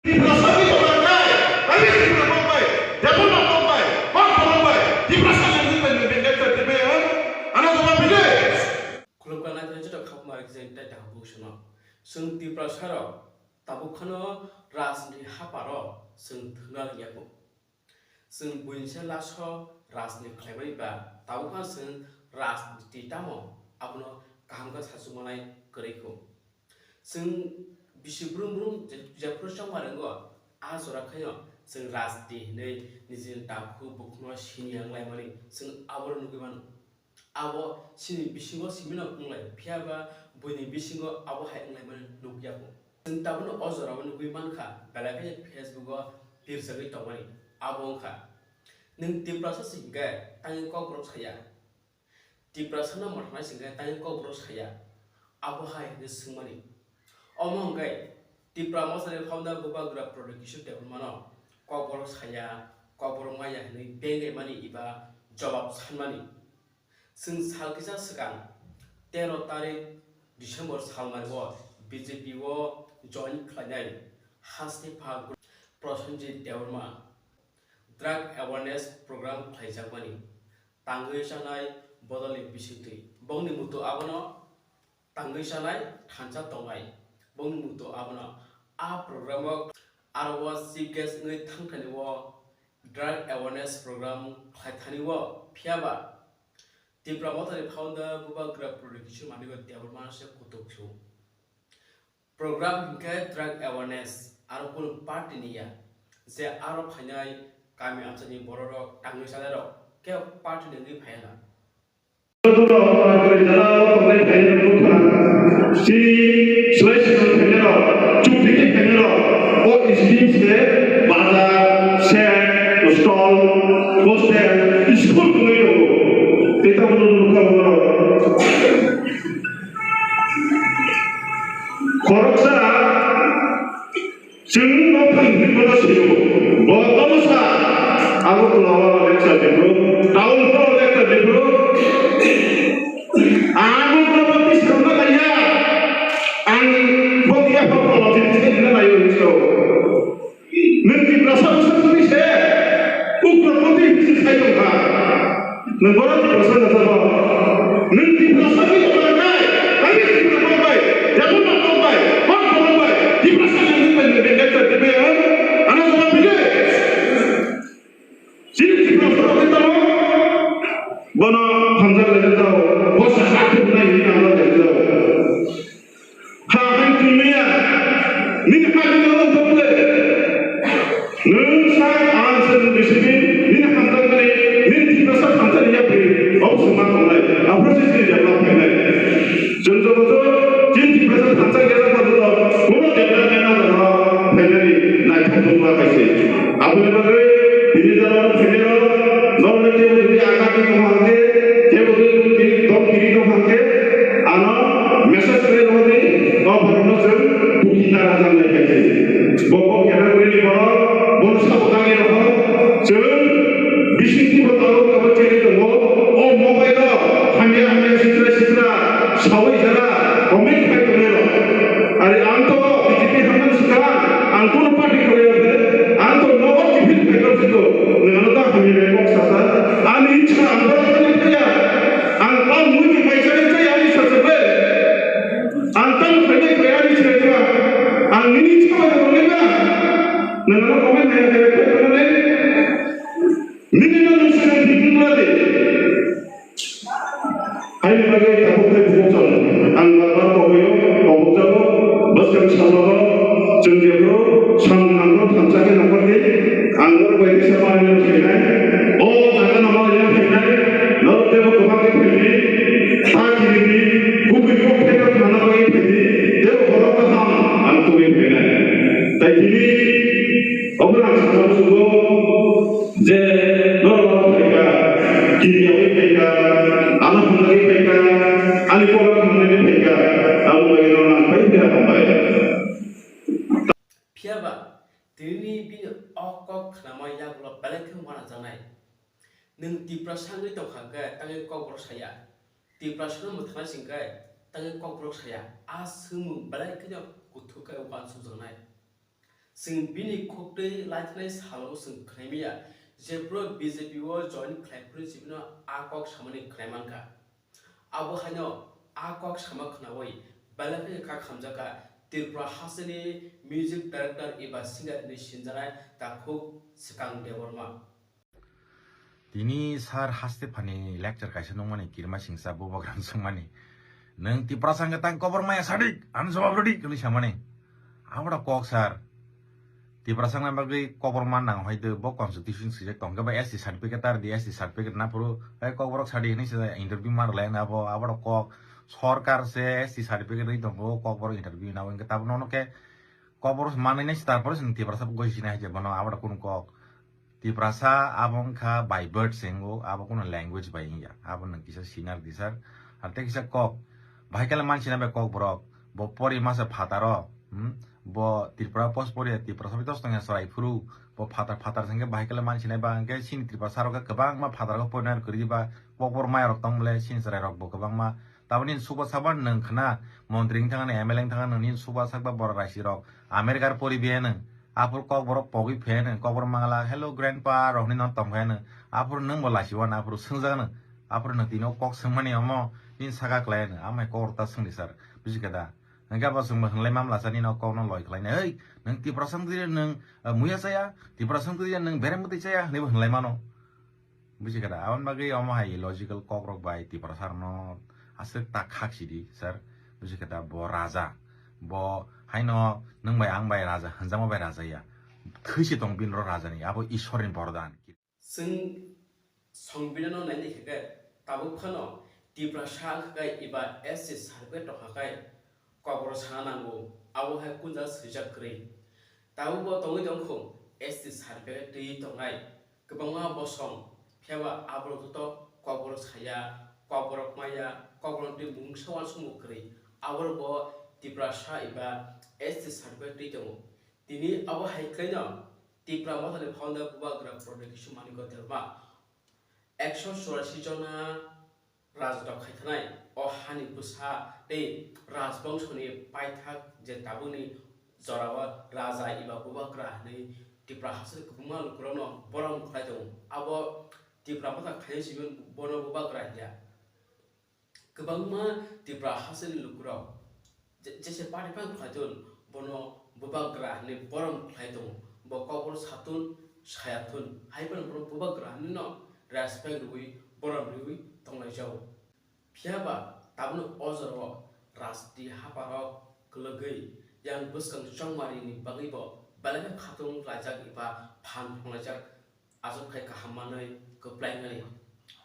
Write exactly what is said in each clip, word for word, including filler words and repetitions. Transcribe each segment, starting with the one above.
Tiprasa ni kwtal khe, ani Tripura kok bai, Debbarma kok bai, Kokborok bai, Tiprasa ni wngwi bai nini lecture twi bai ang, ano jawab rw di. Khulumkha naithani joto khakma rikjak tei dahak bukusono. Chwng Tiprasa rok tabuk kheno rajni haparo chwng thwngna rwngya kho. Chwng buinsa laso rajni khlaimani ba tabuk kha chwng rajniti tamo abono kaham khe sachukmanai kwrwi kho. Chwng bisi brum brum je-, jephuru chongma rwngo, a jora khaino chwng rajniti hinwi nijini takhu bukhuno siniya wnglaimani chwng aboro nugwi mano. Abo chini bisingo simi no wnglai, phiya ba buini bisingo abo hai wnglaimani nukya kho. Chwng tabukno o jorao nugwi mankha, belai kheno Facebook o pirjagwi tongmani. Abo wngkha, nwng Tiprasa se hwnkhe tangwi Kokborok saya? Tiprasano mwthangnai se hwnkhe tangwi Kokborok saya? Abo hai hwnwi swngmani. Omo hwnkhe Tipra Mothani founder Bubagra Pradyot Kishore Debbarmano Kokborok saya, Kokborok maya hwnwi bengwi mani eba jobab sanmani. Chwng sal kisa swkang tero tarik December salmari o B J P o join khlainai hasteni pha Prosenjit Debbarma drug awareness program khlaijakmani tangwi chanai bodolni bisingtwi. Bongni muitu abono tangwi chanai thansa tongnai. Bongni muitu abono a program o aro o chief guest wngwi thangthani o drug awareness program khlaithani o, phiya ba Tipra Mothani founder Bubagra Pradyot Kishore Debbarma se kutuk khe o. Program hinkhe drug awareness, aro kunu party ni ya, je aro phainai kami amchaini bororok, tangwi chanairok khe party ni wngwi phaiya na. Chini slai swnam phainairok, chukti khe phainairok, o scheme se bazar, shed, stall, hostel, school tongwi tongo. Tei tabukno nukha borok. Khoroksa chwng no phang hwnwi bono sio. Bo tomo sa, Agartala o lecture di phuru, town hall o lecture di phuru. Ang bo bono twi sakna laiya. Ang bo iya phano politics khe hwnna laiyo hinwi sao. Nwng Tiprasa bwsa tongwi se, Ugrapoti hinwi se sai tongkha. Nwng bono Tiprasa na sabo. Nwng Tiprasa ni kwtal khe, ani Tripura kok bai, Debbarma kok bai, Kokborok bai, Tiprasa ni wngwi bai nwng bai lecture twi bai ang, ano jawab rw di. Chini Tiprasa rok khe tamo? Bono hamjak lai jao, bo sakha thumnai hinwi hamjak lai jao. Ha hai twi maya, nini ha nini no tokle. Nwng sa ang se nwng bisi di, nini hamjakmani, nini Tiprasa hamjakni yapri, obo se ma tongnai, aphuru se chini develop khainai. Chwng joto chini Tiprasa hamjak ya joto, kuno development no jagao phainani naithok tongma kaise. Aboni bagwi tini jora phainai rok, norok tei tini agati tongma hwnkhe, tei tini dom kiri tongma hwnkhe, ano message khlai rwdi, o borokno chwng buki ta rajak nai khaisi. Bo kok category ni borok, bono sabo tangwi rokho, chwng bisingtwi bo tabuk abo chengwi tongo. O mobile o hamya hamya sitra sitra sawi jara comment khai tongnai rok. Ari ang to B J P hamya swkang, ang kono party khlai ya khe, ang to nogo civil paper siko, nwng ano ta hamya bai kok sasa. Ani ichha ang borok thani phaiya, ang ta mui ni mai chai chai ani sasa bai. Ang tamo khainai khlai ani chwrai ba, ang nini chama da tongnai ba, nwng ano comment nai khlai khlai tongnai, nini no nwng swkang thik wngla de. Haini bagwi takhuk tei bukhuk chwng, ang bar bar koboi o, kobok jago, bwskang samlago, chwng jephuru samung nangno thansa khe nangkha di, ang norok bai kisa manwi no khainai, o jaga no manwi no khainai, norok teibo kwbang khe phai di. Ta kiri di, kubui kok theka khana bagwi phai di, tei borok kaham ang tubui phainai. Tai tini obo ang sakno muchungo je norok phaika, kiri yaui phaika, ano hamjagwi phaika, ani kokno hamnani phaika, abo bagwi norok ang pai phaia hambai. Phiya ba, tini bini o kok khnama yagulo belai khe uanajaknai. Nwng Tiprasa wngwi tongkha hwnkhe tangwi kokborok saya. Tiprasano mwthangna singkhe tangwi kokborok saya. A swngmung belai kheno kuthuk khe uansukjaknai. Chwng bini khuktwi laithanai salo chwng khwnaimaya, jephru B J P o join khlai phuru chibino a kok samani khwnai mankha. Abo haino a kok sama khwnawi belai khe kha khamjakha Tripura hasteni music director eba singer hinwi sinjanai takhuk Swkang Debbarma. Tini sir haste phani lecture kaisa nungmani kirima singsa bubagrang swngmani. Nwng Tiprasa hwnkhe tang kobor maya sadik, ano jawab rwdi, hwnwi samani. Aboda kok sir. Tiprasa wngna bagwi kobor man nang hai de bo constitution swijak tong khe ba S T certificate tar di, S T certificate na phuru, hai kok borok sadi hwnwi se interview mar lai na bo, aboda kok sorkar se S T certificate rwi tong bo kok borok interview na bo hwnkhe tabuk nono khe kok borok manwi nai se tarpore se Tiprasa goi sina hai je bono aboda kunu kok. Tiprasa abo wngkha by birth se wngo, abo kunu language bai wngya. Abo nwng kisa sinar disar. Ar tei kisa kok. Bahai khe le mansi na bai kok borok. Bo pori masa phataro. Hmm? Bo Tripura post pori, Tiprasa bai tos tongya chwrai phuru. Bo phatar phatar se wngkhe bahai khe le mansi nai ba hwnkhe chini Tiprasa rok khe kwbangma phatar khe porinai kwrwi ba. Kok borok maya rok tong bole chini chwrai rok bo kwbangma. Taboni suba saba nwng khna montri wng thangani, M L A wng thangani, nini suba sakba borok raisi rok. Americar poribe nwng. Aphuru kok borok pogwi phe nwng, kok borok mangala, "Hello grandpa," rok hinwi no tong khe nwng. Aphuru nwng bo lasi wano, aphuru swngjak nwng. Aphuru nwng tini o kok swngmani omo, nini saka klai nwng. Amai kok rok ta swngdi sir, buji khe da? Hwnkhe bo chwngbo hwnlai mamla sa nini o kok no loi khlai nai. Hei, nwng Tiprasa wng twi nwng, ah, muya chaya, Tiprasa wng twi nwng berem bwtwi chaya, hinwi bo hwnlai mano. Buji khe da? Aboni bagwi omo hai illogical kok rok bai Tiprasa rok no aswk ta khak sidi sir. Buji khe da? Bo raja. Bo haino nwng bai ang bai raja, hwnjakma bai raja ya. Thwi se tong bini ro raja ni, abo Ishwar ni bordan. Chwng Songbidan no naidi khe khe tabuk phano Tiprasa wngkha khe eba S T certificate tongkha khe kokborok sana nango, abo hai kunja swijak kwrwi. Tabuk bo tongwi tongkhu S T certificate twi tongnai kwbangma bosong, phiyaba aborok joto kokborok saya, kokborok maya, kokborok twi mungsa uansukmung kwrwi. Aborok bo Tiprasa eba S T certificate twi tongo. Tini abo hai khlaino Tipra Mothani founder Bubagra Proto Kisu Manikya Debbarma ekso churasi jona rajadok khaithanai o hani bwsa tei rajbongshoni paithak je tabukni jorao raja eba Bubagra hinwi Tipra hasteni kwbangma lukurokno borom khlai tongo. Abo Tipra Motha khaio simi bono Bubagra hiya. Kwbangma Tipra hasteni lukurok je-, jese party phano khlai thun, bono Bubagra hinwi borom khlai tongo. Bo kokborok satun, sayathun, hai phano bono Bubagra hinwi no respect rwui, borom rwui tonglai jago. Phiyaba tabukno o jorao rajniti hapharo kwlwgwi yang bwskang chongmarini bagwi bo belai khe khatung laijak eba phan phunglaijak. Achuk khai kaham manwi kwplai wngnani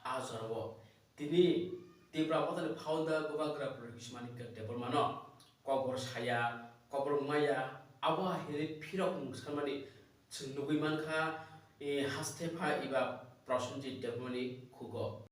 a jorao tini Tipra Mothani founder Bubagra Proto Kisu Manikya Debbarmano kokborok saya, kokborok maya, abo hai hinwi phirok mung sanmani chwng nugwi mankha, eh, haste pha eba Prosenjit Debbarmani khugo.